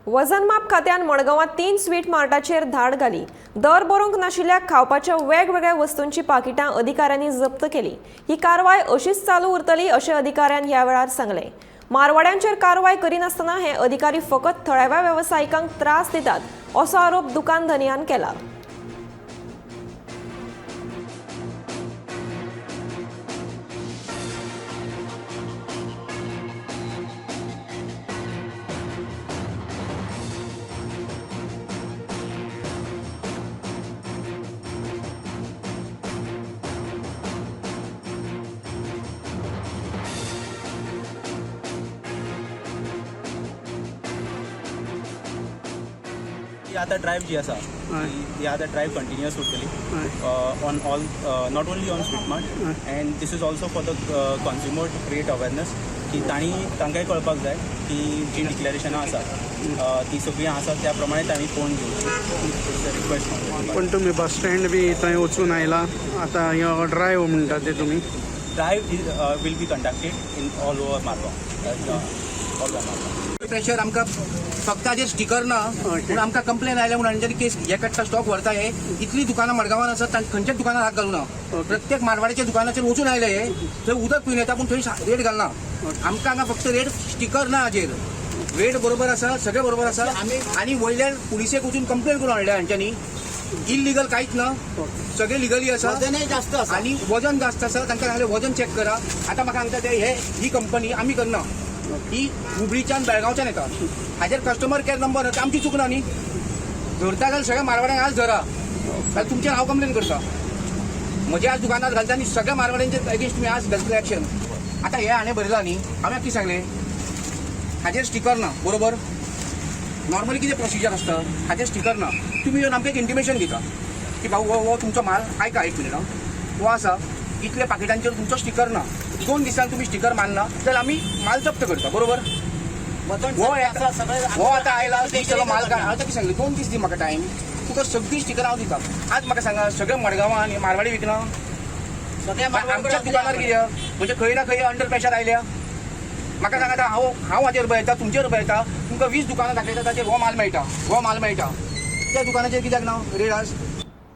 वजनमाप खात्यान मडगांवां 3 स्वीट मार्टाचेर धाड घाली. दर बरोवंक नाशिल्ल्या खावपाच्या वेगवेगळ्या वस्तूंची पाकिटां अधिकाऱ्यांनी जप्त केली. ही कारवाय अशीच चालू उरतली अशें अधिकाऱ्यान ह्या वेळार सांगलें. मारवाड्यांचेर कारवाय करिनासतना हे अधिकारी फकत थळाव्या वेवसायिकांक त्रास दितात असो आरोप दुकान धनयान केला. ही आतां ड्रायव जी आसा ही आतां ड्रायव कंटिन्युअस उरतली on all, not only on Sweet Mart, and this is also for the consumer to create awareness की तांणी तांकांय कळपाक जाय की जी डिक्लेरेशनां आसा ती सगळीं आसा त्या प्रमाणे तांणी पळोवन घेवची रिक्वेस्ट. पण तुमी बस स्टँड बी थंय वचून आयला आतां ह्यो ड्रायव्ह म्हणटा ते तुमी? Drive will be conducted in all over Margao, all over Margao. Pressure आमकां फक्त हाजेर स्टिकर ना पूण आमकां कंप्लेन आयल्या म्हणून हांच्यानी केस हे काडटा, स्टॉक व्हरता. हे इतली दुकानां मडगांवान आसात, खंयच्याच दुकानार हात घालूना. प्रत्येक मारवाड्याच्या दुकानाचेर वचून आयले हे, थंय उदक पिवन येता पूण थंय रेट घालना. आमकां हांगा फक्त रेट स्टिकर ना, हाजेर रेट बरोबर आसा, सगळें बरोबर आसा. आनी वयल्यान पुलिसेक वचून कंप्लेन करून हाडल्या हांच्यांनी. इलिगल कांयच ना, सगळें लिगली आसा. वजनय जास्त आसा. आनी वजन जास्त आसा. तांकां सांगलें वजन चॅक करा. आतां म्हाका सांगता ते हे ही कंपनी आमी करना, ही हुबळीच्यान बेळगांवच्यान येता. हाजेर कस्टमर केअर नंबर आमची चूक ना न्ही. धरता जाल्यार सगळ्या मारवाड्यांक आज धरा, जाल्यार तुमचेर हांव कंप्लेन करता. म्हज्या आज दुकानार घालता आनी सगळ्या मारवाड्यांचे अगेन्स्ट तुमी आज घालतले एक्शन. आतां हे हाणें बरयलां न्ही, हांवें कितें सांगलें, हाजेर स्टिकर ना बरोबर. नॉर्मली कितें प्रोसिजर आसता, हाजेर स्टिकर ना, तुमी येवन आमकां एक इंटिमेशन दिता की भाऊ हो हो तुमचो माल, आयका एक मिनीट आं, हो आसा इतल्या पाकिटांचेर तुमचो स्टिकर ना, 2 दिसान तुमी स्टिकर मारना जाल्यार आमी माल जप्त करता, बरोबर? वजन हो सारकें आसा सगळें. हो आतां आयला दिसतलो माल काड. हांवें ताका सांगलें 2 दीस दी म्हाका टायम, तुका सगळीं स्टिकर हांव दिता. आज म्हाका सांगा, सगळे मडगांवां आनी मारवाडी विकना? सगळ्या आमच्या दुकानार कित्याक? म्हणजे खंय ना खंय अंडर प्रेशर आयल्या. म्हाका सांगा आतां हांव हांव हाजेर बरयता, तुमचेर बरयता, तुमकां 20 दुकानां दाखयता, ताचेर हो माल मेळटा, हो माल मेळटा. त्या दुकानाचेर कित्याक ना रेट आज?